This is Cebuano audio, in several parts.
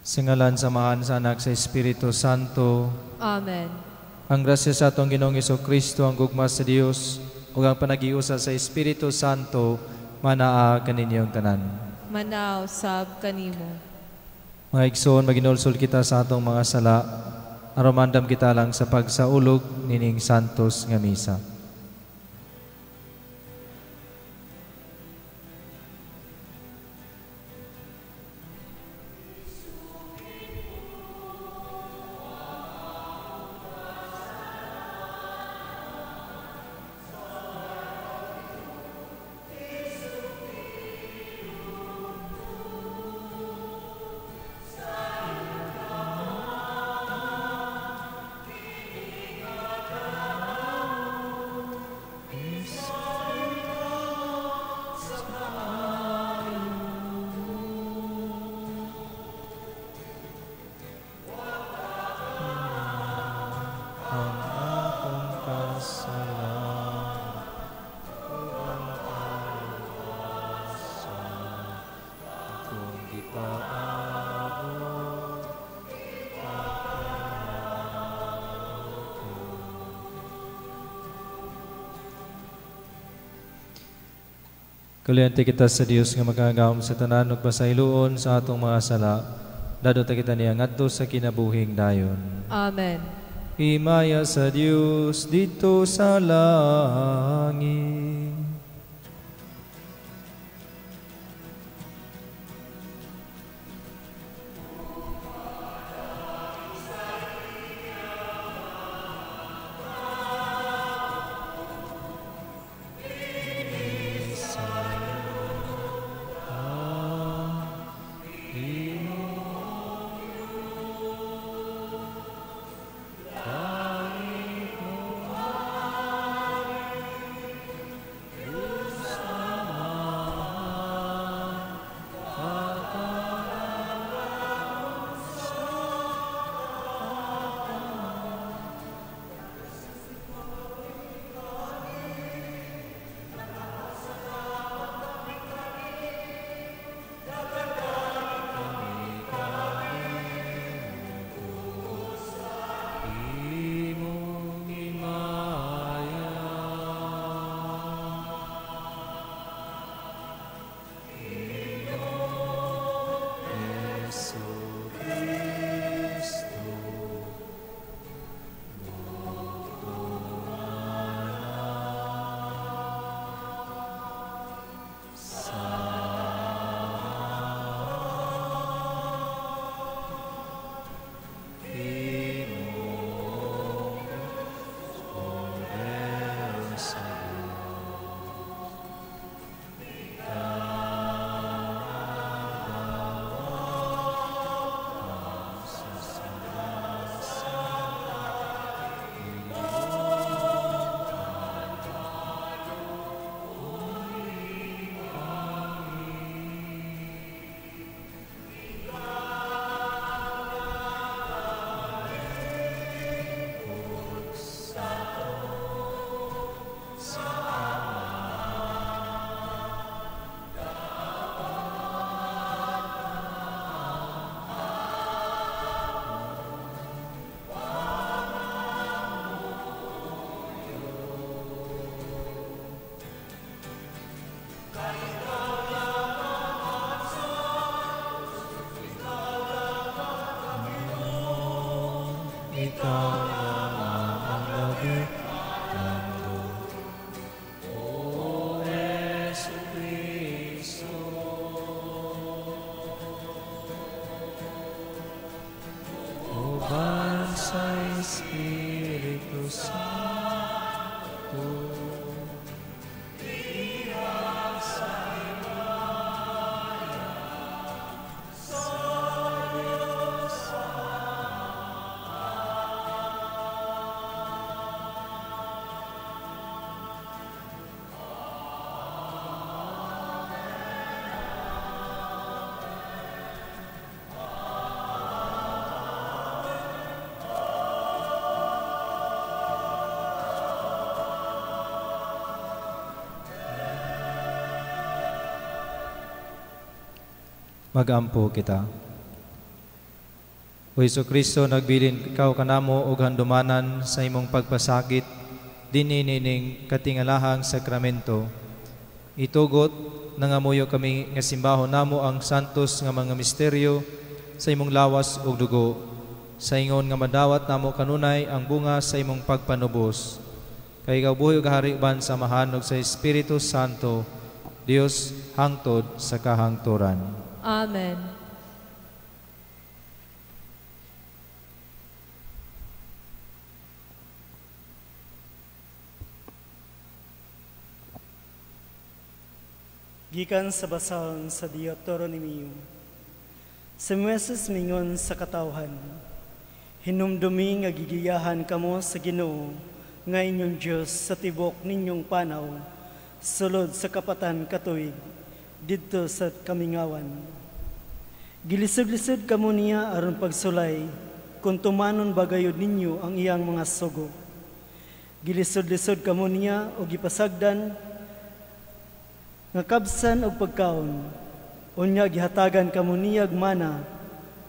Sa ngalan sa Amahan, sa Anak, sa Espiritu Santo. Amen. Ang grasya sa atong Ginoong Kristo, ang gugma sa Dios ug ang panagiusa sa Espiritu Santo manaa kaninyong tanan. Manaw sab kanimo. Mga igsoon, maginulsol kita sa atong mga sala aron maandam kita lang sa pagsaulog nining santos nga misa. Kaluyante kita sa Dios nga makagagahom sa tanan ug pasayloon sa atong mga sala. Dadto ta kita niya ngadto sa kinabuhing dayon. Amen. Himaya sa Dios didto sa langit. Magampo kita. O Hesukristo, nagbilin ikaw kanamo og handumanan sa imong pagpasakit dinhi nining katingalahang sakramento. Itugot nangamuyo kami nga simbahon namo ang santos nga mga misteryo sa imong lawas ug dugo, sa ingon nga madawat namo kanunay ang bunga sa imong pagpanubos. Kay ikaw buhi ug hari uban sa Amahan ug sa Espiritu Santo, Dios hangtod sa kahangturan. Amen. Gikan sa basahon sa Deuteronomio. Si Moises mingon sa katawhan, hinumdumi nga gigiyahan kamo sa Ginoo nga inyong Dios sa tibok ninyong panaw, sulod sa kapatan katuig didto sa kamingawan. Gilisod-lisod kamo niya aron pagsulay, kung tumanon bagayod ninyo ang iyang mga sugo. Gilisod-lisod kamo niya o gipasagdan nga kabsan og pagkaon. Unya gihatagan kamo niyag mana,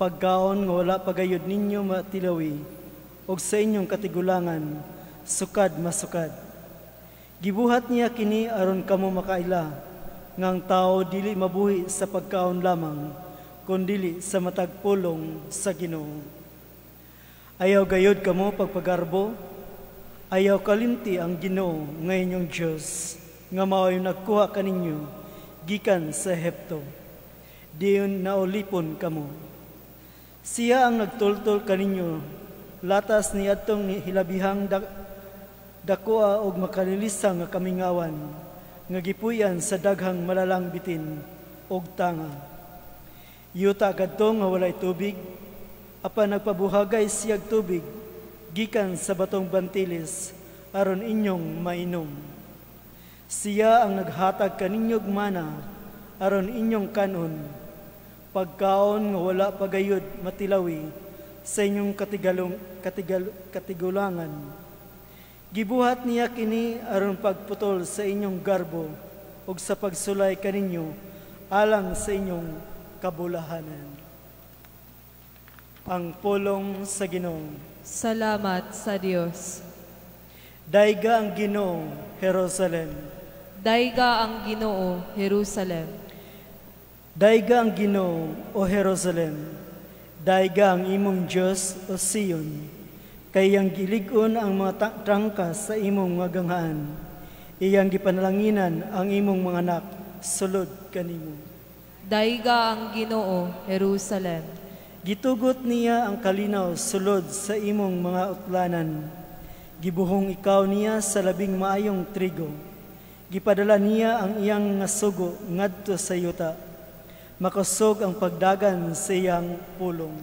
pagkaon nga wala pagayod ninyo matilawi, og sa inyong katigulangan sukad masukad. Gibuhat niya kini aron kamo makaila nga ang tao dili mabuhi sa pagkaon lamang, kundili sa matag pulong sa Ginoo. Ayaw gayod kamo pagpagarbo, ayaw kalimti ang Ginoo nga inyong Dios, nga mao'y nagkuha kaninyo gikan sa Ehipto. Diyon naulipon kamo. Siya ang nagtultol kaninyo latas ni adtong hilabihang dakoa og makalilisa nga kamingawan, nga gipuy-an sa daghang malalang bitin og tanga. Yuta kadto nga walay tubig, apan nagpabuhagay siyag tubig gikan sa batong bantilis aron inyong mainom. Siya ang naghatag kaninyog mana aron inyong kanon, pagkaon nga wala pagayod matilawi sa inyong katigulangan. Gibuhat niya kini aron pagputol sa inyong garbo ug sa pagsulay kaninyo alang sa inyong kabulahanan. Ang pulong sa Ginoo. Salamat sa Dios. Dayga ang Ginoo, Jerusalem. Dayga ang Ginoo, Jerusalem. Dayga ang Ginoo, o Jerusalem. Dayga ang imong Dios, o Sion. Kay iyang gilig-on ang mga trangka sa imong mga ganghaan. Iyang gipanalanginan ang imong mga anak sulod kanimo. Dayga ang Ginoo, Jerusalem. Gitugot niya ang kalinaw sulod sa imong mga utlanan. Gibuhong ikaw niya sa labing maayong trigo. Gipadala niya ang iyang nga sugo ngadto sa yuta. Makusog ang pagdagan sa iyang pulong.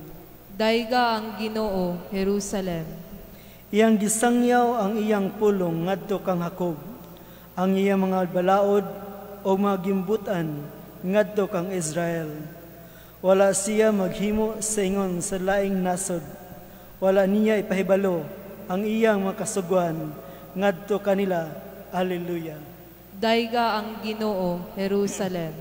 Dayga ang Ginoo, Jerusalem. Iyang gisangyaw ang iyang pulong ngadto kang Jacob, ang iyang mga balaod o mga gimbutan ngadto kang Israel. Wala siya maghimo sa ingon sa laing nasod. Wala niya ipahibalo ang iyang mga kasuguan ngadto kanila. Alleluia. Dayga ang Ginoo, Jerusalem.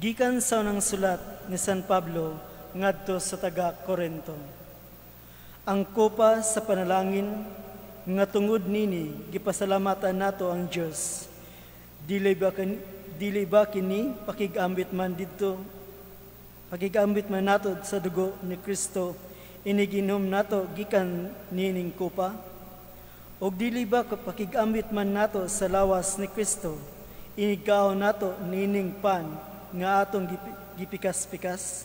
Gikan sa unang sulat ni San Pablo ngadto sa taga Korento. Ang kopa sa panalangin nga tungod nini gipasalamatan nato ang Dios. Dili ba kini pakigambit man didto, pakigambit man nato sa dugo ni Kristo iniginom nato gikan nining kopa? Og dili ba pakigambit man nato sa lawas ni Kristo inigkaon nato nining pan nga atong gipikas-pikas?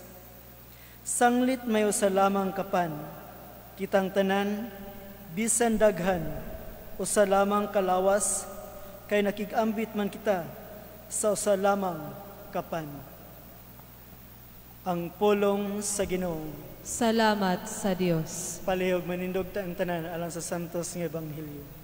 Sanglit may usa lamang kapan, kitang tanan, bisan daghan, usa lamang kalawas, kay nakigambit man kita sa usa lamang kapan. Ang pulong sa Ginoo. Salamat sa Dios. Palihog manindog ta ang tanan alang sa santos nga ebanghelyo.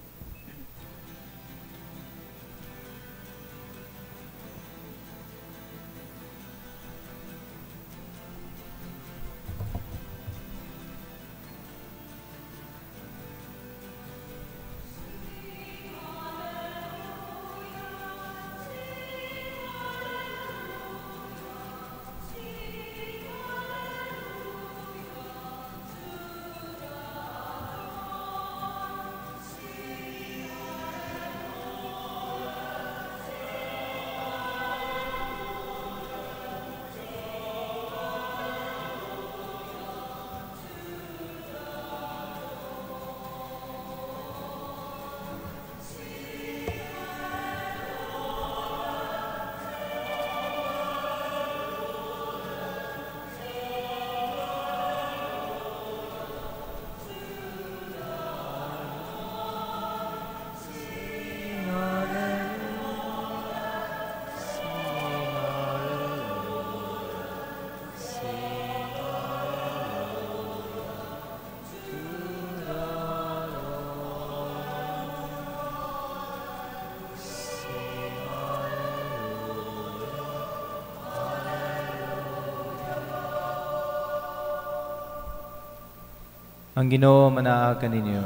Ang Ginoo manaa kaninyo.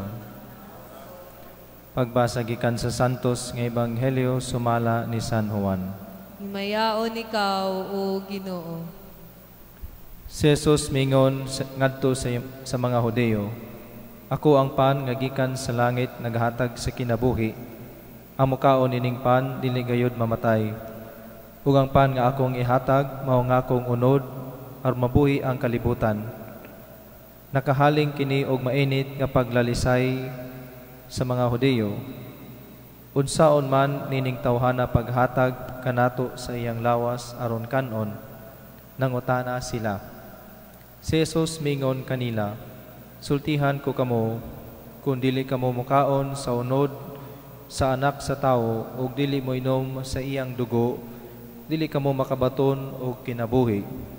Pagbasa gikan sa Santos nga Ebanghelyo sumala ni San Juan. Himayaon ikaw, O Ginoo. Si Jesus mingon ngadto sa mga Hudeyo, "Ako ang pan nga gikan sa langit naghatag sa kinabuhi. Ang mukaon nining pan dili gayud mamatay. Ug ang pan nga akong ihatag mao nga akong unod aron mabuhi ang kalibutan." Nakahaling kini og mainit nga paglalisay sa mga Hudeyo. "Unsaon man nining tawhana paghatag kanato sa iyang lawas aron kanon?" nangutana sila. Si Jesus mingon kanila, "Sultihan ko kamo, kung dili kamo mukaon sa unod sa Anak sa Tawo ug dili moinom sa iyang dugo, dili kamo makabaton og kinabuhi.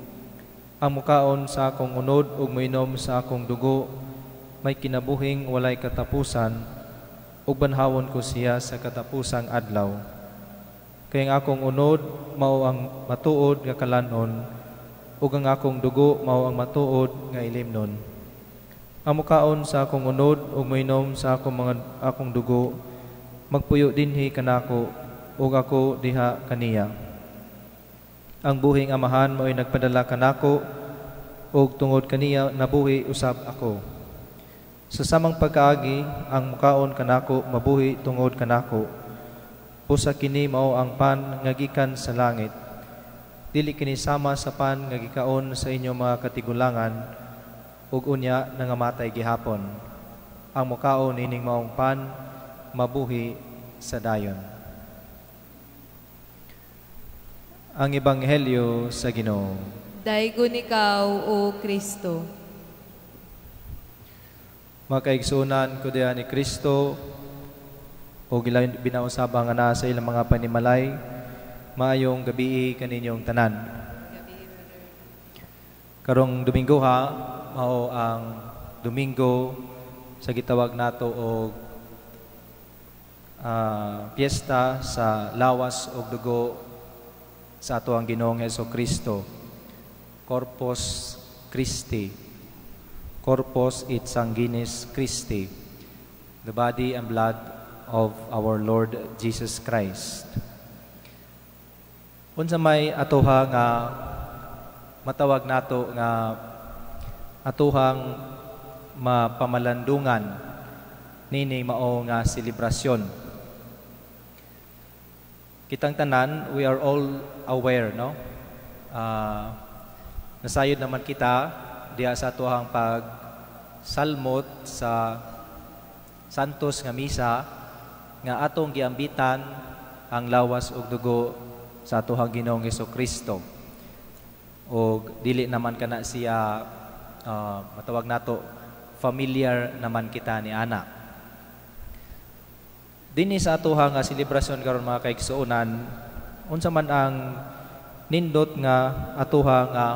Ang mukaon sa akong unod ug moinom sa akong dugo may kinabuhing walay katapusan, ug banhawon ko siya sa katapusang adlaw. Kay ang akong unod mao ang matuod nga kalan-on, ug ang akong dugo mao ang matuod nga ilimnon. Ang mukaon sa akong unod ug moinom sa akong dugo magpuyo dinhi kanako ug ako diha kaniya. Ang buhing Amahan mao'y nagpadala kanako, ug tungod kaniya nabuhi usab ako. Sa samang pagkaagi, ang mukaon kanako mabuhi tungod kanako. Busa kini mao ang pan nga gikan sa langit. Dili kini sama sa pan nga gikaon sa inyong mga katigulangan ug unya nangamatay gihapon. Ang mukaon nining maong pan mabuhi sa dayon." Ang Ebanghelyo sa Ginoo. Daygon ikaw, O Kristo. Mga kaigsuonan ko diha ni Kristo o binausab nga naa sa ilang mga panimalay, maayong gabii kaninyong tanan. Karong Domingo ha, mao ang Domingo sa gitawag nato og piyesta sa lawas og dugo sa ato ang Ginoong Hesus Kristo. Corpus Christi. Corpus et sanguinis Christi. The body and blood of our Lord Jesus Christ. Unsa may atoha nga matawag nato nga atohang mapamalandungan nini mao nga selebrasyon? Kitang tanan, we are all aware, no? Nasayod naman kita diha sa atohang pagsalmot sa Santos nga Misa nga atong giambitan ang lawas ug dugo sa atohang Ginoong Hesukristo. Og dili naman kana siya matawag nato familiar naman kita ni ana. Dinhi sa atoha nga selebrasyon karon, mga kaigsuonan, unsa man ang nindot nga atoha nga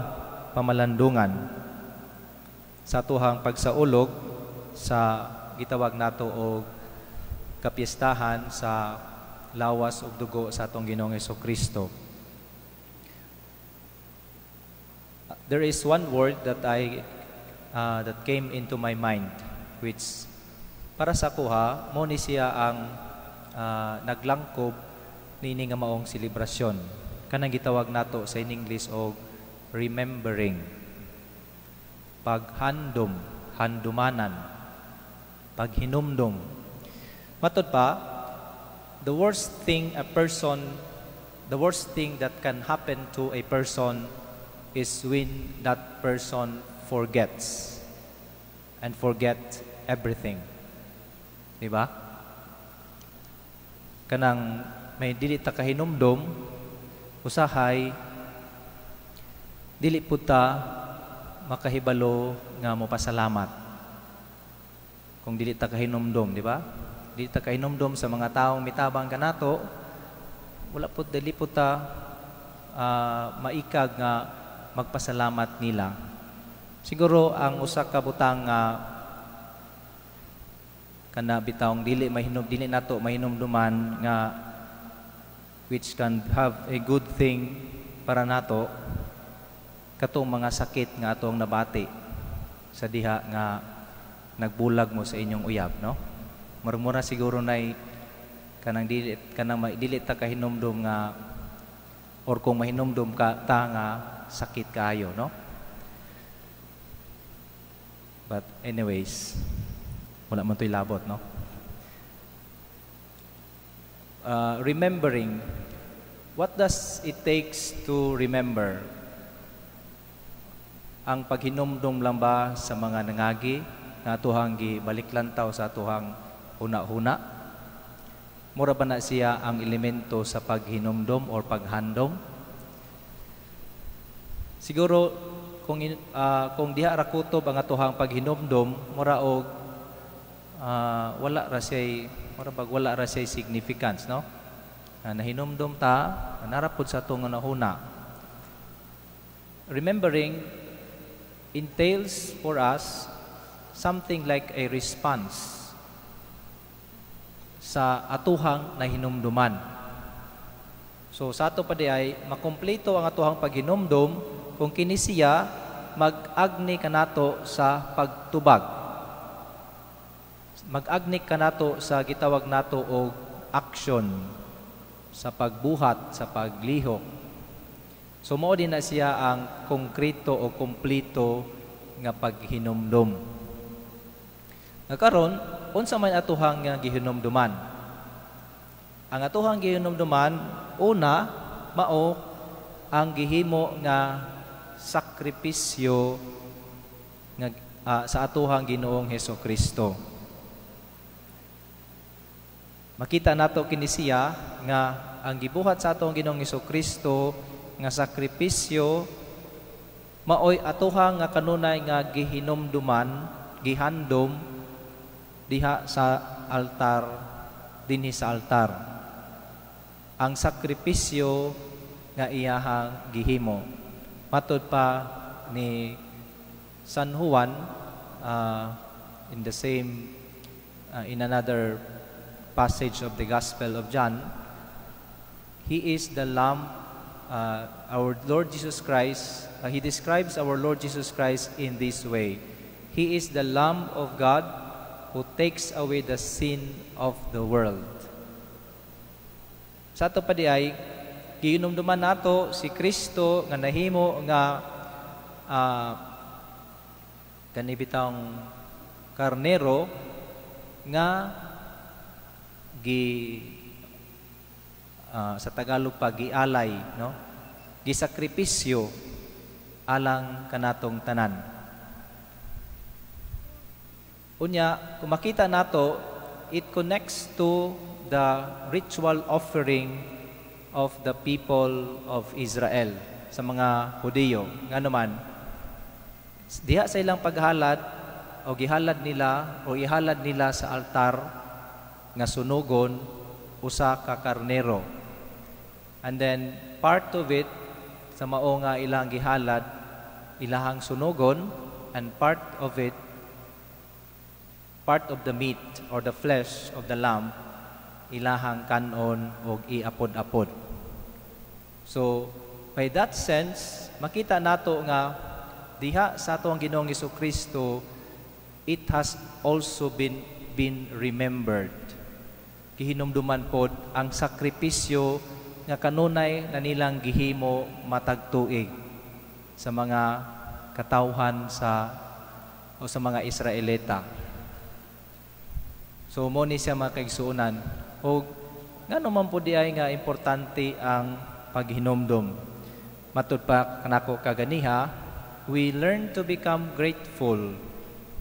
pamalandungan sa atohang pagsaulog sa gitawag nato og kapiestahan sa lawas ug dugo sa atong Ginoong Hesukristo? There is one word that came into my mind, which para sa kuha mo ni siya ang naglangkob niini nga maong selebrasyon, kanang gitawag nato sa in English og remembering, paghandom, handumanan, paghinumdom. Matod pa, the worst thing that can happen to a person is when that person forgets and forget everything. Di ba? Kanang may dili ta kahinumdom, usahay dili pud ta makahibalo nga mopasalamat. Kung dili ta kahinumdom, di ba? Dili ta kahinumdom sa mga taong mitabang kanato, wala pud, dili pud ta maikag nga magpasalamat nila. Siguro ang usa ka butang nga kana bitawng dili nato mahinumduman nga which can have a good thing para nato, katong mga sakit nga atong nabati sa diha nga Nagbulag mo sa inyong uyab, no? Murmura siguro nay kanang dili ta kahinumdum nga or kung mahinumdum ka ta nga sakit kaayo, no? But anyways, wala man to'y labot, no? Remembering, what does it takes to remember? Ang paghinumdum lang ba sa mga nangagi nga atuhang gibaliklantaw sa atuhang huna-huna? Mura ba na siya ang elemento sa paghinumdum or paghandom? Siguro kung diha ra kutob ang atuhang paghinumdum, mura og wala ra siya, mura bag wala ra siya significance, no? Nahinumdum ta, nara pod sa atong hunahuna. Remembering entails for us something like a response sa atuhang nahinumduman. So sa ato pa di ay makumpleto ang atuhang paghinumdum kung kini siya mag-agni kanato sa pagtubag. Mag-agni kanato sa gitawag nato og action, sa pagbuhat, sa paglihok. So mao din na siya ang konkreto o kompleto nga paghinumdum. Nga karon, unsa man atuhang nga gihinumduman? Ang atuhang gihinumduman, una, mao ang gihimo nga sakripisyo nga sa atuhang Ginoong Hesus Kristo. Makita nato kini siya nga ang gibuhat sa atong Ginoong Hesus Kristo nga sakripisyo maoy atuhang nga kanunay nga gihinumduman, gihandom diha sa altar, dinhi sa altar. Ang sakripisyo nga iyahang gihimo. Matod pa ni San Juan, in the same in another passage of the Gospel of John, he is the Lamb, our Lord Jesus Christ, he describes our Lord Jesus Christ in this way. He is the Lamb of God who takes away the sin of the world. Sa ato pa di ay, gihinumduman nato si Kristo nga nahimo nga kanibitang karnero nga gi sa Tagalog pa gialay, no? Gisakripisyo alang kanatong tanan. Unya, kung makita nato, it connects to the ritual offering of the people of Israel, sa mga Hudiyo. Ngano man, diha sa ilang paghalad o gihalad nila o ihalad nila sa altar nga sunugon usa ka karnero. And then part of it sa mao nga ilang gihalad ilahang sunugon, and part of it, part of the meat or the flesh of the lamb, ilahang kanon og iapod-apod. So by that sense, makita nato nga diha sa atong Ginoong Kristo, it has also been remembered. Gihinumduman pod ang sakripisyo nga kanunay na nilang gihimo matag tuig sa mga katawhan sa o sa mga Israelita. So mo ni siya, mga kaigsuonan. Og ngano man pud ay nga importante ang paghinumdum? Matud pa kanako kaganiha, we learn to become grateful.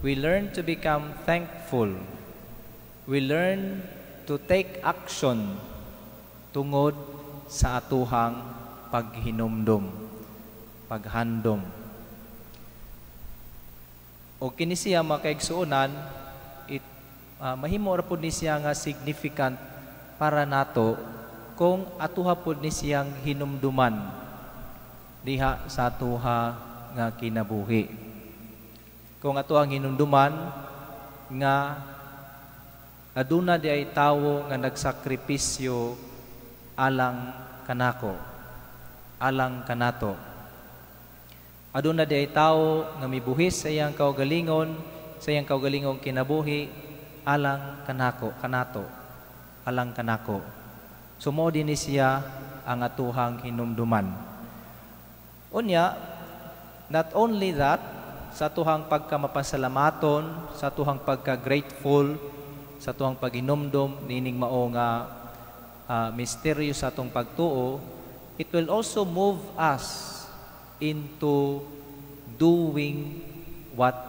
We learn to become thankful. We learn to take action tungod sa atuhang paghinumdum, paghandom. O kini siya, mga kaigsuonan, it mahimo ra pud ni siya nga significant para nato kung atuha pud ni siyang hinumduman diha sa atuha nga kinabuhi. Kung atuhang hinumduman nga aduna di ay tawo nga nagsakripisyo alang kanako, alang kanato. Aduna di ay tawo nga mibuhis sa iyang kaugalingon sa iyang kaugalingong kinabuhi alang kanako, kanato, alang kanako. So mao din ni siya ang atuhang hinumduman. Unya, not only that, sa atuhang pagkamapasalamaton, sa atuhang pagka-grateful, sa atuhang paghinumdum niining mao nga misteryo sa atong pagtuo, it will also move us into doing what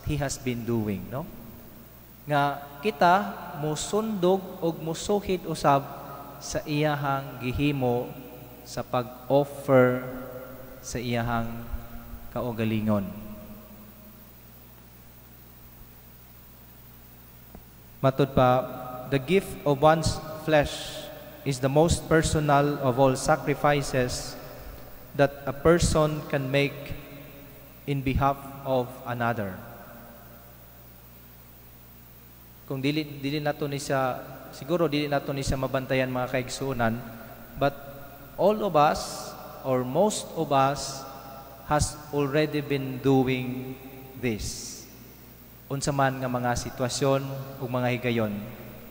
he has been doing, no? Nga kita musundog og musuhid usab sa iyahang gihimo sa pag-offer sa iyahang kaugalingon. Matud pa, the gift of one's flesh is the most personal of all sacrifices that a person can make in behalf of another. Kung dili nato ni siya, siguro dili nato ni siya mabantayan, mga kaigsuonan, but all of us or most of us has already been doing this. Unsa man nga mga sitwasyon ug mga higayon,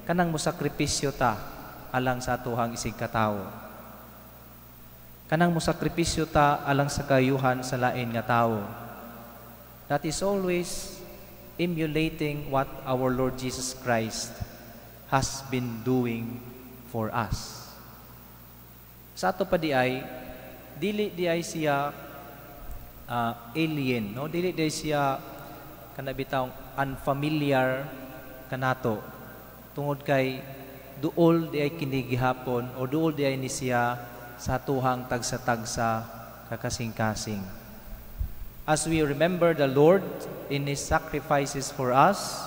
kanang mosakripisyo ta alang sa atuhang isig katawo. Kanang mosakripisyo ta alang sa kayuhan sa lain nga tawo. That is always emulating what our Lord Jesus Christ has been doing for us. Sa ato pa di ay, dili di ay siya alien, no? Dili di ay siya kana bitawng unfamiliar kanato, tungod kay duol di ay kini gihapon o duol di ay ni siya sa atuhang tagsa-tagsa kakasing-kasing. As we remember the Lord in His sacrifices for us,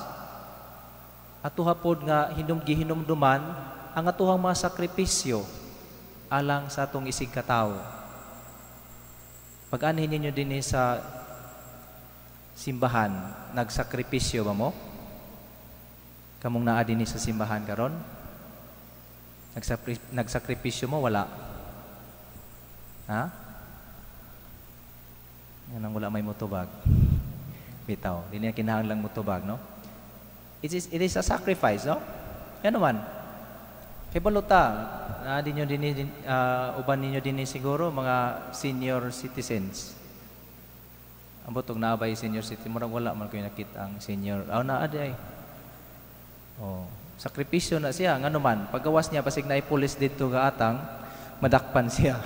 atuha pod nga gihinumduman ang atuhang mga sakripisyo alang sa atong isig katawo. Pag-anhin ninyo dinhi sa simbahan, nagsakripisyo ba mo? Kamong naa dinhi sa simbahan karon? Nagsakripisyo mo wala? Ha? Yan ang wala may mutubag. Bitaw. Di niya kinahanglang mutubag, no? It is a sacrifice, no? Yan naman. Kay baluta, naa din din uban ninyo din siguro mga senior citizens. Ambot og naa bay senior citizen, murag wala man ko nakita ang senior. Aw, naa di ay. Oh, sakripisyo na siya ngano man pagawas niya, basig naay pulis didto gaatang, madakpan siya.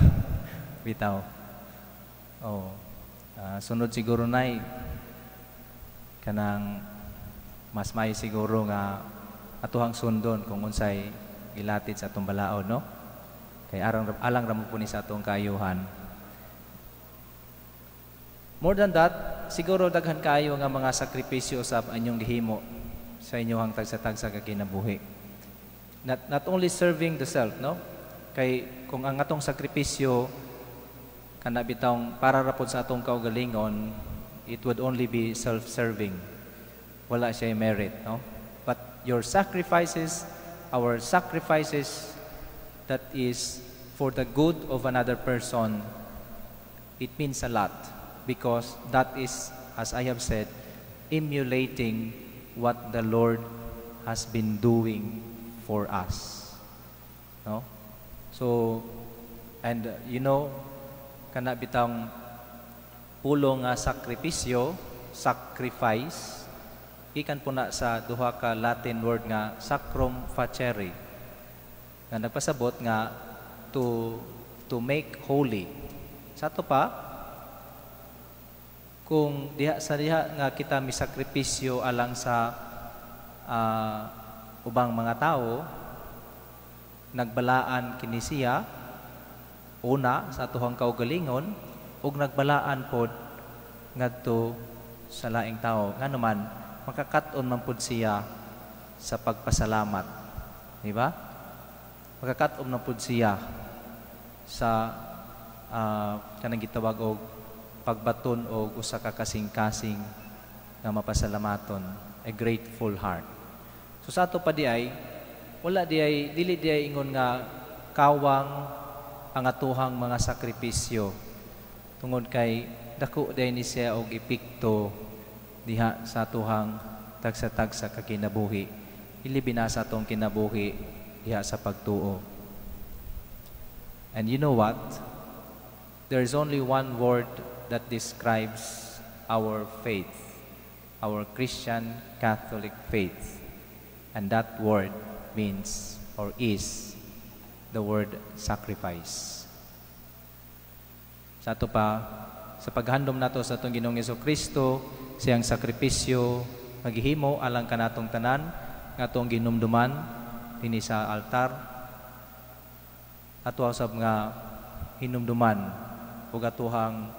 Bitaw. Oh. Sunod siguro nay kanang mas may siguro nga atuhang sundon kung unsay gilatid sa atong balaod, no? Kay arang alang ra mo po ni sa atong kaayuhan. More than that, siguro daghan kaayo nga mga sakripisyo sa inyong gihimo sa inyong tagsa-tagsa ka kinabuhi. Not only serving the self, no? Kay kung ang atong sakripisyo kana bitawng para ra pod sa atong kaugalingon, it would only be self-serving. Wala siya merit, no? But your sacrifices, our sacrifices that is for the good of another person, it means a lot because that is, as I have said, emulating what the Lord has been doing for us. No? So, and kana bitang pulong nga sakripisyo, sacrifice, gikan po na sa duha ka Latin word nga sacrum facere, nga nagpasabot nga to make holy. Sa ato pa, kung diha sa diha nga kita misakripisyo alang sa ubang mga tao, nagbalaan kini siya una sa atuhang kaugalingon ug nagbalaan pod ngadto sa laing tao. Ngano man makakat-on man pod siya sa pagpasalamat, di ba? Makakat-on man pod siya sa kanang gitawag og pagbaton og usa ka kasing-kasing nga mapasalamaton, a grateful heart. So sa ato pa di ay wala di ay dili di ay ingon nga kawang ang atuhang mga sakripisyo, tungod kay dako day ni siya og epekto diha sa atuhang tagsa-tagsa ka kinabuhi, ilibi na sa atong kinabuhi diha sa pagtuo. And you know what? There is only one word that describes our faith, our Christian Catholic faith. And that word means or is the word sacrifice. Sa ato pa, sa paghandom nato sa atong Ginoong Kristo, siyang sakripisyo maghihimo alang kanatong tanan nga atong ginumduman dinhi sa altar, ato usab nga hinumduman ug atuhang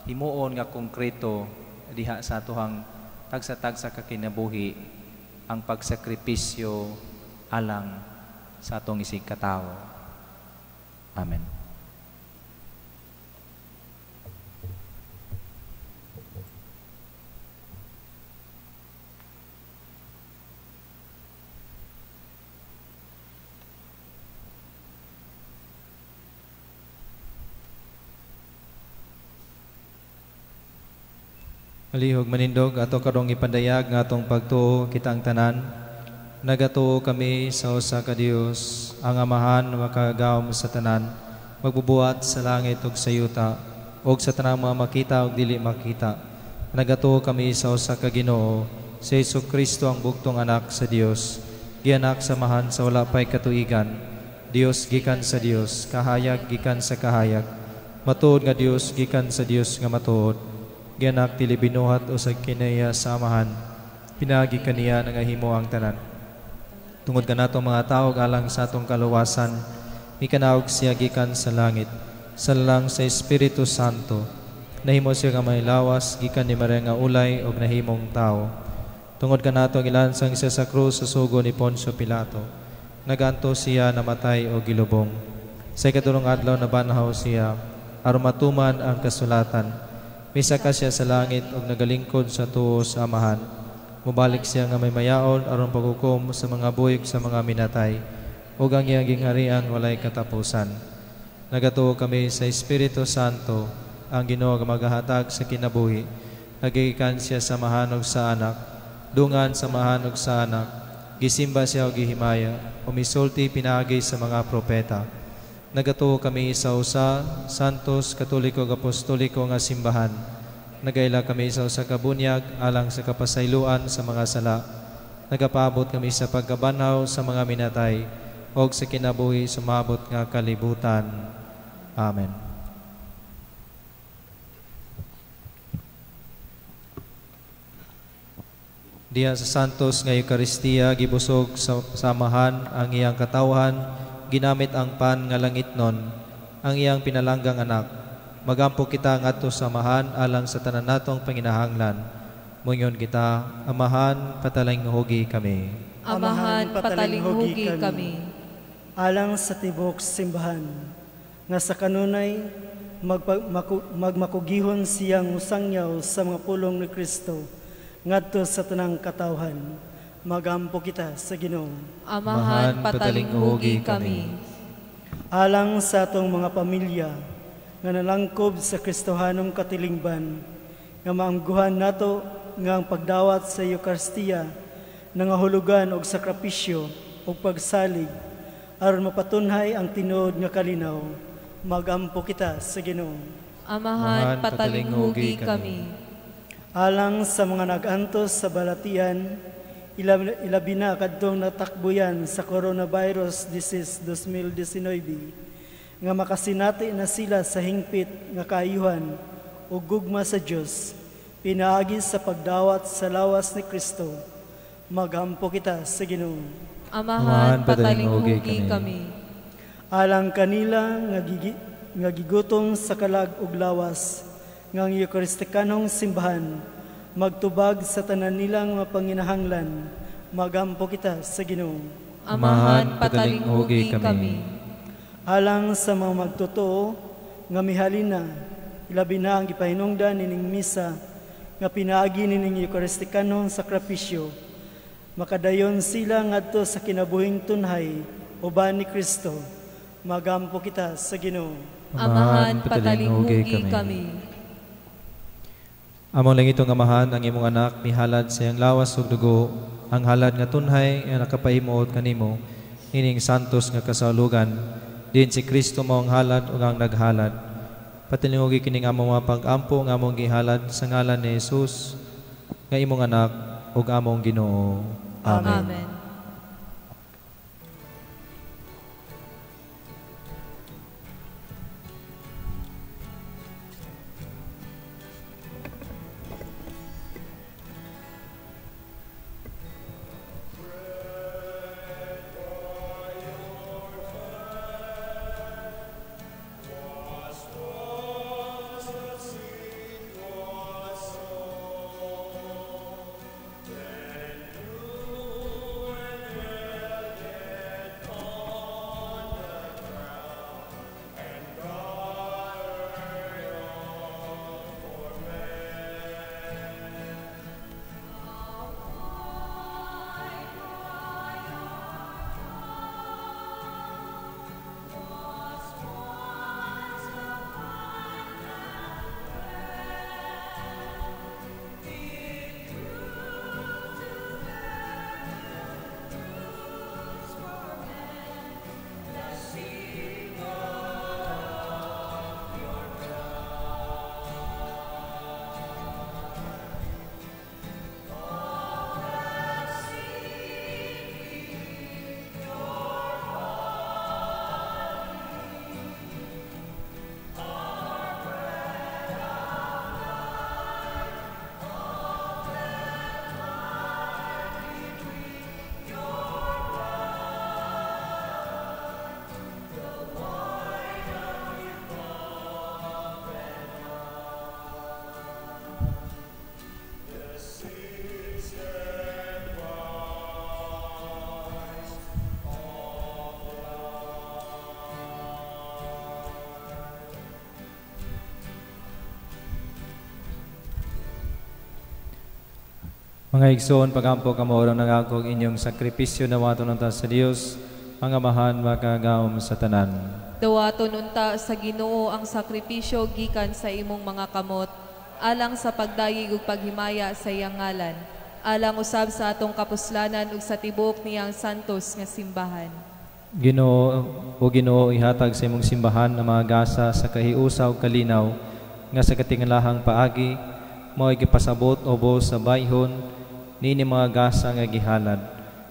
himuon nga konkreto diha sa atuhang tagsa-tagsa ka kinabuhi ang pagsakripisyo alang sa atong isig katawo. Amen. Palihog manindog ato karong ipandayag nga atong pagtuo kitang tanan. Nagatuo kami sa usa ka Dios, ang Amahan makagagahom sa tanan, magbubuhat sa langit ug sa yuta, ug sa tanang mga makita ug dili makita. Nagatuo kami sa usa ka Ginoo, si Jesu-Kristo ang bugtong anak sa Dios, gianak sa Amahan sa wala pay katuigan, Dios gikan sa Dios, kahayag gikan sa kahayag, matuod nga Dios gikan sa Dios nga matuod. Gianak dili binuhat o sa kinaiya sa Amahan, pinagi kaniya nangahimo ang tanan. Tungod kanato mga tawo alang sa atong kaluwasan, mikanaog siya gikan sa langit, salang sa Espiritu Santo. Nahimo siya nga may lawas gikan ni Maria nga ulay og nahimong tawo. Tungod kanato gilansang siya sa krus sa sugo ni Poncio Pilato. Naganto siya namatay og gilubong. Sa ikatulong adlaw nabanhaw siya aron matuman ang kasulatan. Misaka siya sa langit og nagalingkod sa tuo sa Amahan. Mubalik siya nga may mayaon aron paghukom sa mga buhi sa mga minatay, ug ang iyang gingharian walay katapusan. Nagatuo kami sa Espiritu Santo, ang Ginoo nga magahatag sa kinabuhi. Nagigikan siya sa Amahan ug sa Anak, dungan sa Amahan ug sa Anak. Gisimba siya og gihimaya, umisulti pinaagi sa mga propeta. Nagatuo kami sa usa Santos, Katoliko ug Apostoliko nga simbahan. Nagaila kami sa usa ka bunyag alang sa kapasayloan sa mga sala. Nagapaabot kami sa pagkabanhaw sa mga minatay ug sa kinabuhi sumabot nga kalibutan. Amen. Diha sa Santos nga Eukaristiya gibusog sa samahan ang iyang katawhan, ginamit ang pan nga langitnon, ang iyang pinalanggang anak. Magampo kita ngadto sa Amahan alang sa tanan natong panginahanglan. Moingon kita, Amahan, patalinghugi kami. Amahan, patalinghugi kami. Alang sa tibok simbahan, nga sa kanunay magmakugihon siyang musangyaw sa mga pulong ni Kristo ngadto sa tanang katawhan. Magampo kita sa Ginoo. Amahan, patalinghugi kami. Alang sa atong mga pamilya nga nalangkob sa Kristohanong katilingban, nga maangguhan nato nga ang pagdawat sa Eukaristiya nangahulugan og sakripisyo ug pagsalig aron mapatunhay ang tinuod nga kalinaw. Magampo kita sa Ginoo. Amahan, patalinghugi kami. Alang sa mga nag-antos sa balatian, ilabi na kadtong natakbuyan sa coronavirus disease 2019, nga makasinati na sila sa hingpit nga kaayuhan o gugma sa Dios, pinaagi sa pagdawat sa lawas ni Kristo. Magampo kita sa Ginoo. Amahan, patalinghugi kami. Alang kanila nga gigutom sa kalag ug lawas, nga ang Eukaristikanong simbahan magtubag sa tanan nilang mga panginahanglan. Magampo kita sa Ginoo. Amahan, patalinghugi kami. Alang sa mga magtotoo nga mihalin na, ilabi na ang gipahinungdan nining misa nga pinaagi nining Eukaristikanong sakripisyo, makadayon sila ngadto sa kinabuhing tunhay uban ni Kristo. Magampo kita sa Ginoo. Amahan, patalinghugi kami. Among langitong Amahan, ang imong anak mihalad sa iyang lawas ug dugo, ang halad nga tunhay nga nakapahimuot kanimo ining santos nga kasalugan. Diin si Kristo mao ang halad ug ang naghalad. Patalinghugi kining among mga pag-ampo nga among gihalad sa ngalan ni Jesus nga imong anak ug among Ginoo. Amen. Amen. Mga igsoon, pagampo kamo orong nangako inyong sakripisyo na waton unta sa Dios, ang Amahan makagaom sa tanan. Dawaton unta sa Ginoo ang sakripisyo gikan sa imong mga kamot, alang sa pagdayeg ug paghimaya sa iyang ngalan, alang usab sa atong kapuslanan ug sa tibuok niyang santos nga simbahan. Ginoo, o Ginoo, ihatag sa imong simbahan ang mga gasa sa kahiusa ug kalinaw nga sa katingalahang paagi mao'y gipasabot ubos sa bayhon niini mga gasa nga gihalad.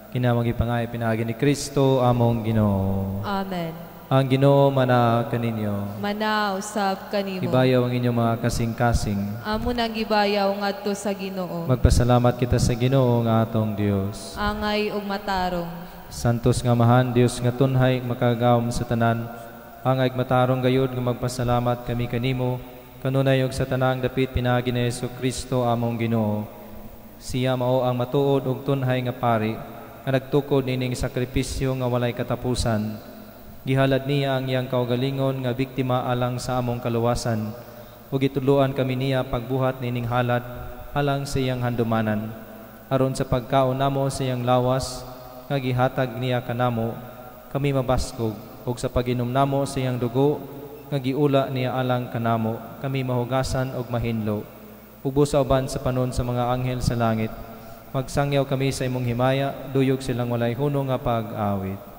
Kinamang gipangay pinaagi ni Kristo among Ginoo. Amen. Ang Ginoo mana kaninyo. Mana usab kanimo. Ibayaw ang inyong mga kasing-kasing. Amo nang gibayaw ngadto sa Ginoo. Magpasalamat kita sa Ginoo nga atong Dios. Angay ug matarong. Santos nga Amahan, Dios nga tunhay makagawom sa tanan, angay matarong gayud nga magpasalamat kami kanimo kanunay ug sa tanang dapit pinaagi ni Hesukristo among Ginoo. Siya mao ang matuod ug tunhay nga pari nga nagtukod nining sakripisyo nga walay katapusan. Gihalad niya ang iyang kaugalingon nga biktima alang sa among kaluwasan ug gitudloan kami niya pagbuhat nining halad alang sa iyang handumanan. Aron sa pagkaon namo sa iyang lawas nga gihatag niya kanamo, kami mabaskog, ug sa pag-inom namo sa iyang dugo nga giula niya alang kanamo, kami mahugasan ug mahinlo. Ubos sa uban sa panon sa mga anghel sa langit, magsangyaw kami sa imong himaya, duyog silang walay hunong nga pag-awit.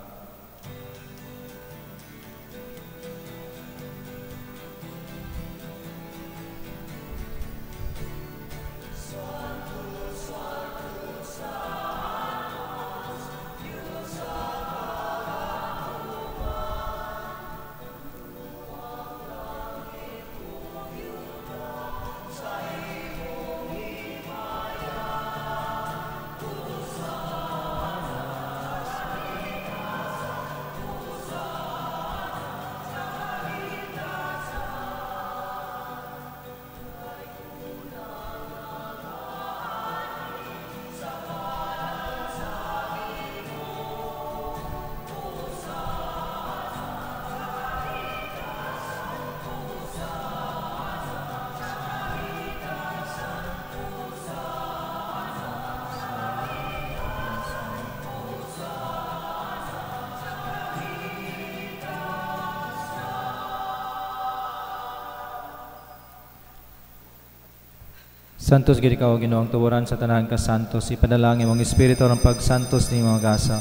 Santos gid ikaw, Ginoo, ang tuboran sa tanan ka santos. Ipadala ang imong espiritu aron pagsantos ni mga gasa,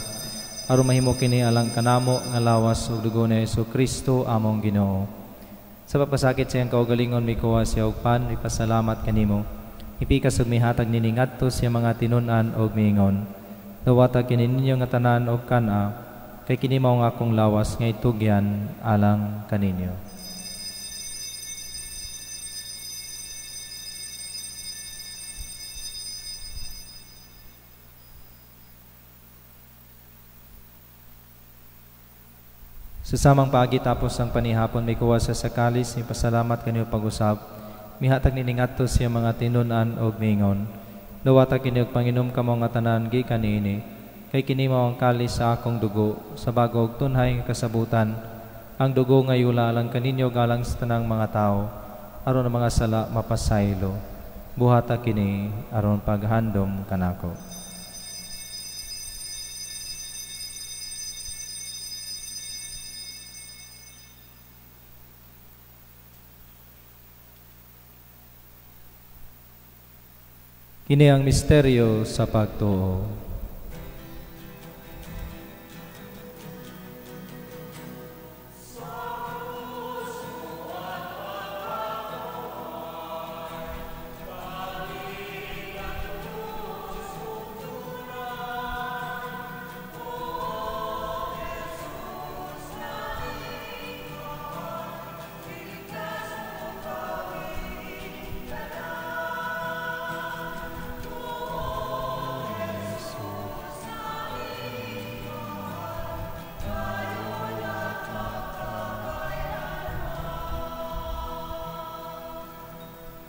aron mahimo kini alang kanamo nga lawas ug dugo ni Hesus Kristo among Ginoo. Sa pagpasakit sa iyang kaugalingon, mikuha siya og pan, ipasalamat kanimo. Ipikas ug mihatag nini ngadto sa iyang mga tinun-an og miingon: Dawata kini ninyo nga tanan og kan-a, kay kini mao ang akong lawas nga itugyan alang kaninyo. Sa samang paagi tapos ang panihapon, may kuha sa kalis, ipasalamat kanyo pag-usab. Mihatag nining adto siya mga tinun-an og mingon: Dawata kini og panginom kamo nga tanan gikan niini, kay kini mao ang kalis sa akong dugo, sa bago og tunhay nga kasabutan. Ang dugo nga yula alang kaninyo galang sa tanang mga tawo, aron ang mga sala mapasaylo. Buhata kini aron paghandom kanako. Kini ang misteryo sa pagtuo.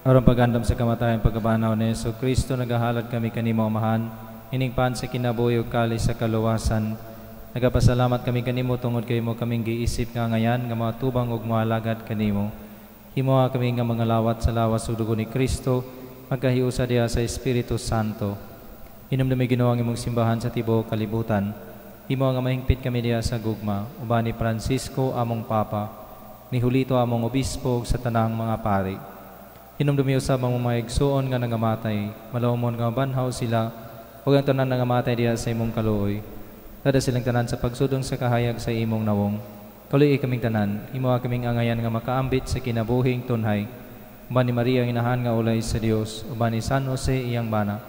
Aron pagandam sa kamatayon pagkabanaw ni Hesus Kristo, nagahalad kami kanimo, Amahan, ining pan sa kinabuhi ug kalis sa kaluwasan. Nagapasalamat kami kanimo tungod kay imo kaming giisip nga ngayan nga mga tubang ug moalagad kanimo. Himoa kami nga mga lawat sa lawas ug dugo ni Kristo, magkahiusa diha sa Espiritu Santo. Hinumdumi Ginoo ang imong simbahan sa tibuok kalibutan. Himoa nga mahingpit kami diha sa gugma, uban ni Francisco among Papa, ni Julito among obispo ug sa tanang mga pari. Hinumdumi usab ang mga igsuon nga nangamatay, malawmon nga mabanhaw sila, ug ang tanan nangamatay diha sa imong kaluoy. Tada silang tanan sa pagsudong sa kahayag sa imong nawong. Kaluoy kaming tanan, himoa kaming angayan nga makaambit sa kinabuhing tunhay. Uban ni Maria ang inahan nga ulay sa Dios, uban ni San Jose iyang bana,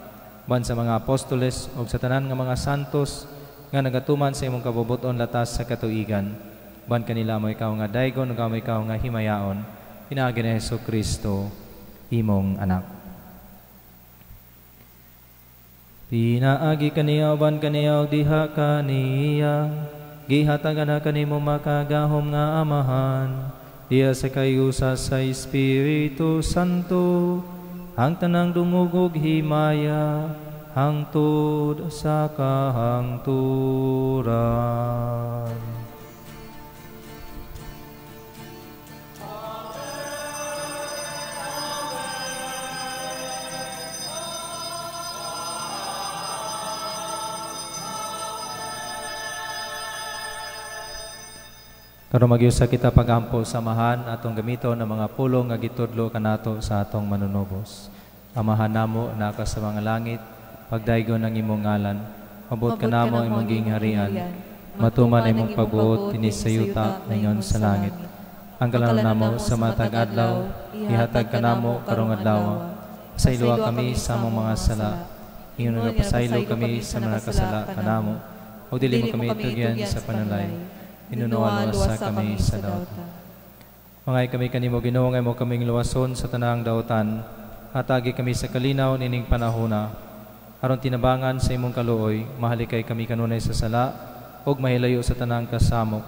uban sa mga apostoles ug sa tanan nga mga santos nga nagatuman sa imong kabubuton latas sa katuigan. Uban kanila mo ikaw nga daygon ug amo ikaw nga himayaon. Pinaagi ni Hesus Kristo, imong anak. Pinaagi kaniya uban kaniya ug diha kaniya, gihatagan na kanimo makagahom nga Amahan, diha sa kayusa sa Espiritu Santo, ang tanang dungog ug himaya hangtod sa kahangturan. Karon magyusa kita pagampo sa Amahan atong gamiton ang mga pulong nga gitudlo kanato sa atong manunubos. Amahan namo na ka sa mga langit, pagdaygon ang imong ngalan, mabot kanamo ang imong gingharian, matuman ang imong pagbuot dinhi sa yuta ingon sa langit. Ang kalanon namo sa matag adlaw, ihatag kanamo karong adlaw. Pasayloa kami sa among mga sala, ingon nga pasaylo kami sa mga kasala kanamo, ug dili mo kami itugyan sa panalay. Inunuan luwasa kami sa dautan. Mangay kami kanimo Ginoo nga imo kaming luwason sa tanang dautan. Hatagi kami sa kalinaw nining panahona, aron tinabangan sa imong kaluoy, mahalikay kami kanunay sa sala ug mahilayo sa tanang kasamok.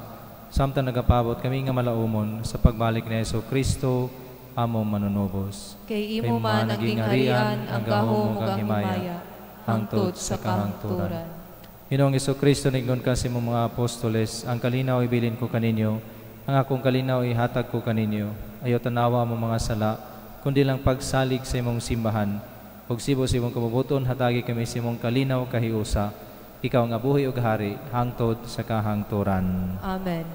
Samtang nagapabot kami nga malaumon sa pagbalik ni Hesus Kristo among manunubos. Kay imo man ang gingharian, ang gahom ug ang himaya, hangtod sa kahangturan. Ginoong Jesucristo, ningon ka sa imong mga apostoles, ang kalinaw ibilin ko kaninyo, ang akong kalinaw ihatag ko kaninyo. Ayaw tanawa mo mga sala, kundi lang pagsalig sa imong simbahan. Ug sibo sa imong kabubuton, hatagi kami sa imong kalinaw kahiusa. Ikaw nga buhi ug hari, hangtod sa kahangturan. Amen.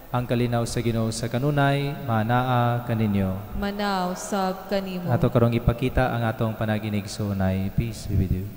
Ang kalinaw sa Ginoo sa kanunay, manaa kaninyo. Manaw sab kanimo. Ato karong ipakita ang atong panaginigsuonay. Peace be with you.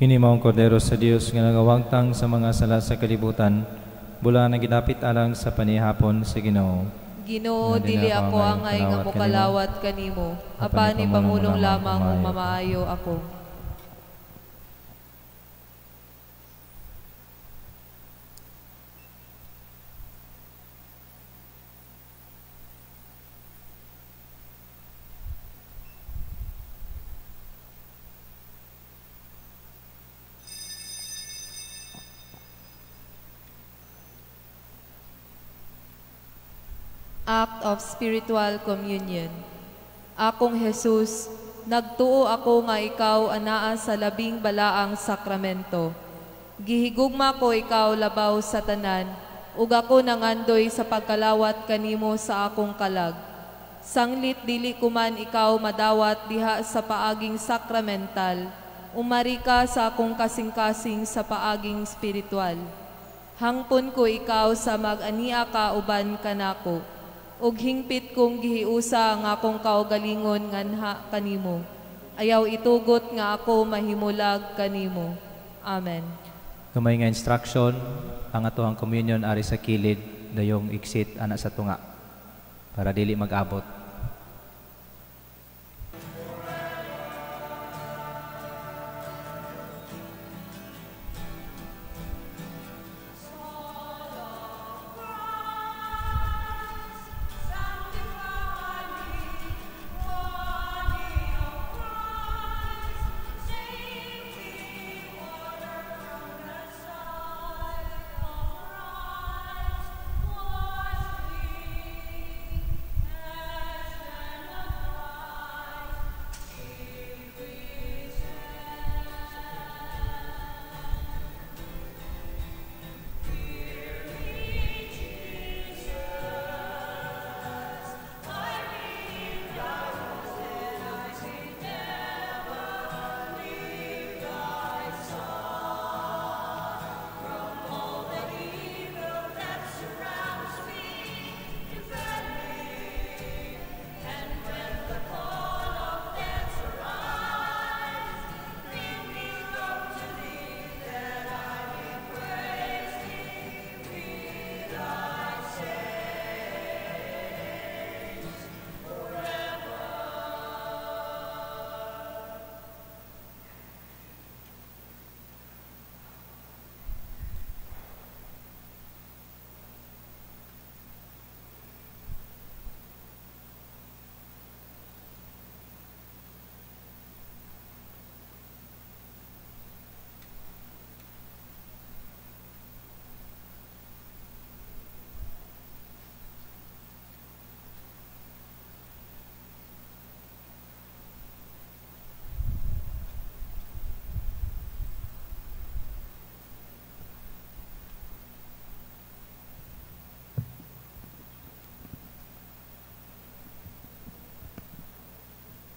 Kini maong kordero sa Dios nga nagawagtang sa mga sala sa kalibutan, bula na gidapit alang sa panihapon sa Ginoo. Ginoo, dili ako angay nga mokalawat kanimo, apan ipamulong lamang ug mamaayo ako. Act of Spiritual Communion. Akong Jesus, nagtuo ako nga ikaw anaa sa labing balaang sakramento. Gihigugma ko ikaw labaw sa tanan, ug ako nangandoy sa pagkalawat kanimo sa akong kalag. Sanglit dili ko man ikaw madawat diha sa paaging sakramental, umari ka sa akong kasing-kasing sa paaging spiritual. Hangpon ko ikaw sa mag-ania ka uban kanako, ug hingpit kong gihiusa ang akong kaugalingon nganha kanimo. Ayaw itugot nga ako mahimulag kanimo. Amen. Gamay nga instruction, ang atoang communion ari sa kilid, dayong exit ana sa tunga para dili mag-abot.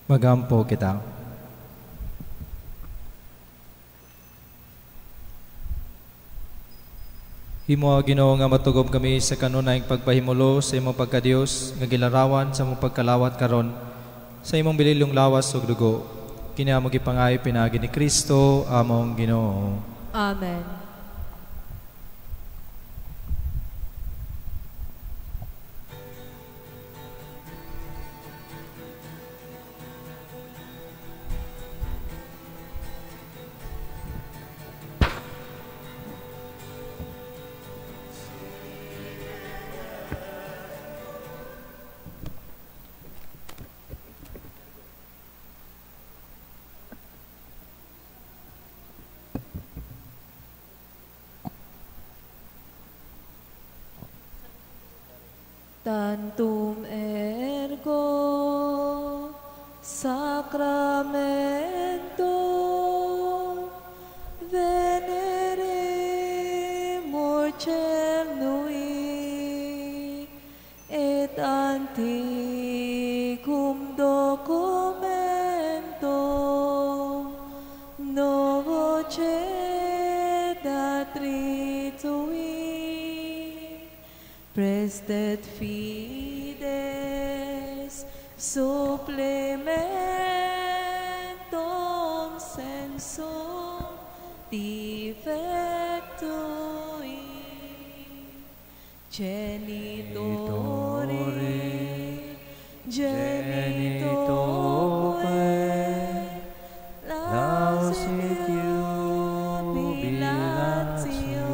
Magampo kita. Himo, Ginoo, nga matugob kami sa kanunayng pagpahimulo sa imong pagkadiyos nga gilarawan sa imong pagkalawat karon sa imong bililong lawas ug dugo. Kini among gipangayo pinaagi ni Kristo among Ginoo. Amen. Tantum ergo sacramento veneremur cernui et anticum documento novo cedat ritui prestet fides supplementum sensum defectui genitore genitoque laus et jubilatio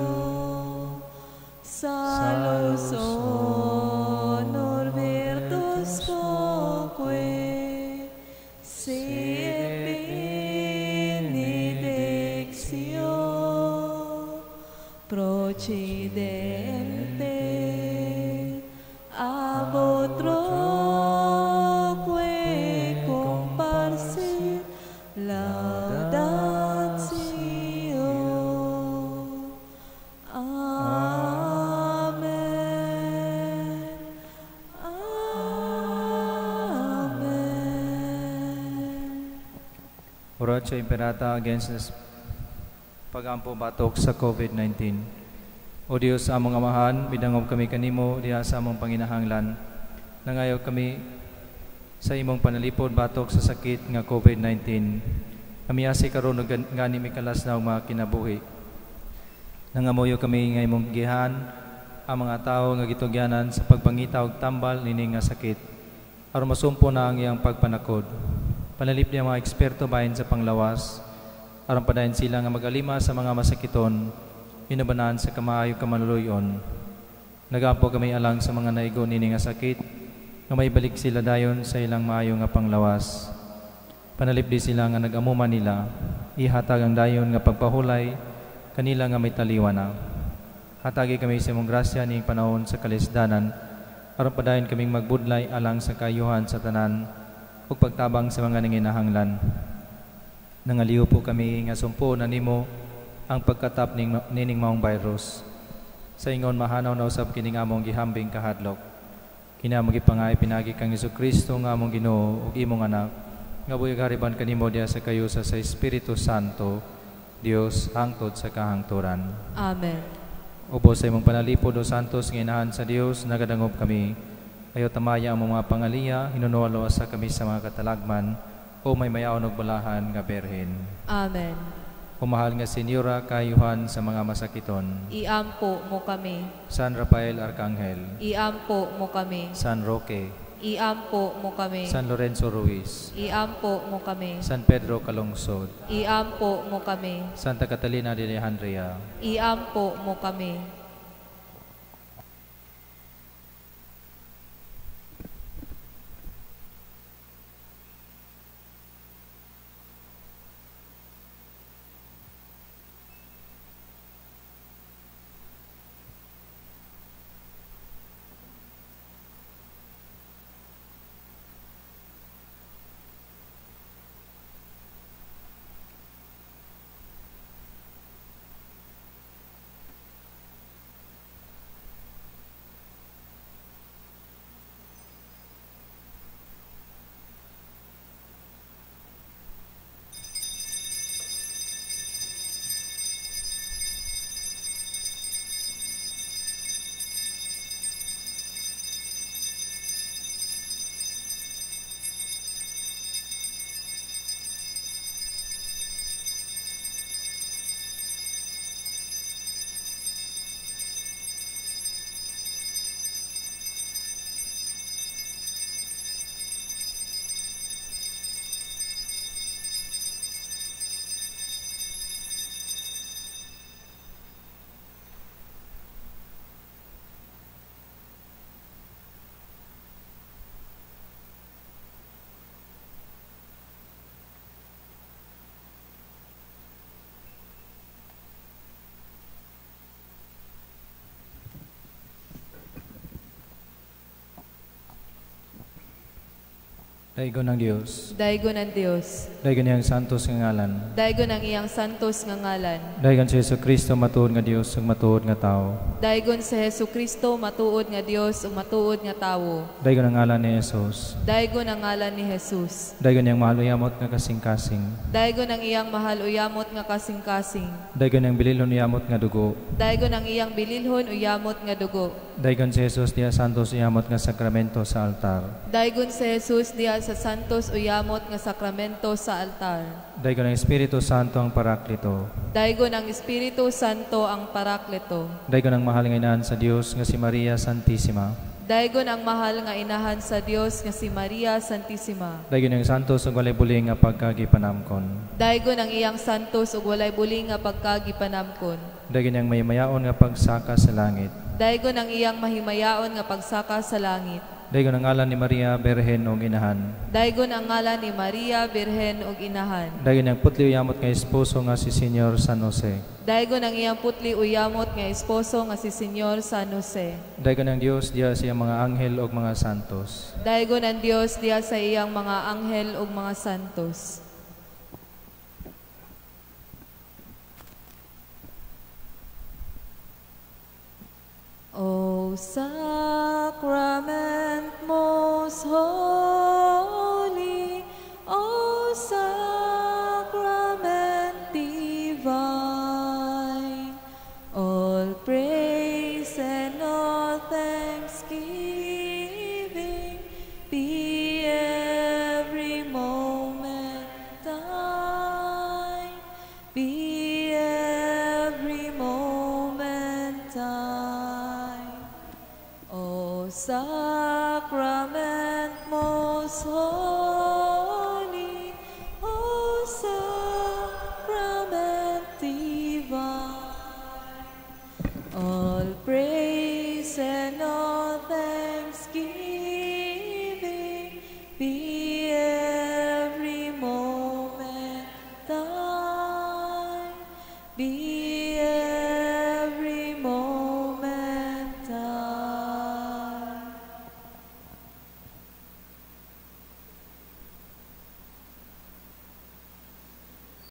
salus honor virtus quoque sit benedictio procedente ab utroque comparsit laudatio. Amen. Amen. Oratio Imperata against this pagampo batok sa COVID-19. O Dios, among Amahan, midangop kami kanimo diha sa among panginahanglan. Nangayo kami sa imong panalipod batok sa sakit nga COVID-19. Kami asi karon og gani mikalas na og mga kinabuhi. Nangamuyo kami nga imong gihan ang mga tawo nga gitugyanan sa pagpangita og tambal nining nga sakit aron masumpo na ang iyang pagpanakod. Panalipdi ang mga eksperto bahin sa panglawas aron padayon sila nga magalima sa mga masakiton inubanan sa kamaayo kamaluluyon. Nagampo kami alang sa mga naigo nini nga sakit nga maibalik sila dayon sa ilang maayo nga panglawas. Panalipdi sila nga nag-amuma nila, ihatag ang dayon nga pagpahulay kanila nga may taliwa na. Hatagi kami sa imong grasya ning panahon sa kalisdanan aron padayon kaming magbudlay alang sa kayuhan sa tanan ug pagtabang sa mga nanginahanglan. Nangaliw po kami nga sumpo na nimo ang pagkatap nining maong virus. Sa ingon mahanaw na usab kining among gihambing kahadlok. Kini among gipangay pinagi kang Hesukristo nga among Ginoo ug imong anak nga buyag hariban kanimo diha sa kayusa sa Espiritu Santo, Dios hangtod sa kahangturan. Amen. Ubos sa imong panalipod o santos nga inahan sa Dios, nagadangop kami. Ayo tamaya ang mga pangaliya, hinunuwalo sa kami sa mga katalagman, o may mayaon og balahan nga berhen. Amen. O mahal nga Senyora, kayuhan sa mga masakiton. Iampo mo kami. San Rafael Arcangel. Iampo mo kami. San Roque. Iampo mo kami. San Lorenzo Ruiz. Iampo mo kami. San Pedro Calungsod. Iampo mo kami. Santa Catalina de Alejandria. Iampo mo kami. Daygon ang Dios. Daygon ang Dios. Daygon iyang santos nga ngalan. Daygon ang iyang santos nga ngalan. Daygon si Hesus Kristo, matuod nga Dios ug matuod nga tawo. Daygon sa Hesus Kristo, matuod nga Dios ug matuod nga tawo. Daygon ang ngalan ni Jesus. Daygon ang ngalan ni Jesus. Daygon iyang mahal uyamot nga kasing-kasing. Daygon ang iyang mahal uyamot nga kasing-kasing. Daygon iyang bililhon uyamot nga dugo. Daygon ang iyang bililhon uyamot nga dugo. Daygon si Jesus diha santos uyamot nga sakramento sa altar. Daygon si Jesus diha sa santos uyamot nga sakramento sa altar. Daygon ang Espiritu Santo ang Parakleto. Daygon ang Espiritu Santo ang Parakleto. Daygon ang mahal nga inahan sa Dios nga si Maria Santissima. Daygon ang mahal nga inahan sa Dios nga si Maria Santissima. Daygon ang santos ug walay buli nga pagkagipanamkon. Daygon ang iyang santos ug walay buli nga pagkagipanamkon. Daygon ang mahimayaon nga pagsaka sa langit. Daygon ang iyang mahimayaon nga pagsaka sa langit. Daygon ang ngalan ni Maria Birhen ug Inahan. Daygon ang ngalan ni Maria Birhen ug Inahan. Daygon ang putli uyamot nga esposo nga si Señor San Jose. Daygon ang iyang putli uyamot nga esposo nga si Señor San Jose. Daygon ang Dios diha sa iyang mga anghel ug mga santos. Daygon ang Dios diha sa iyang mga anghel ug mga santos. O sacrament most holy, O sacrament divine, all praise and all thanksgiving be every moment thine, be every moment thine. O sacrament most holy, O sacrament divine, all praise and all thanksgiving be every moment thine, be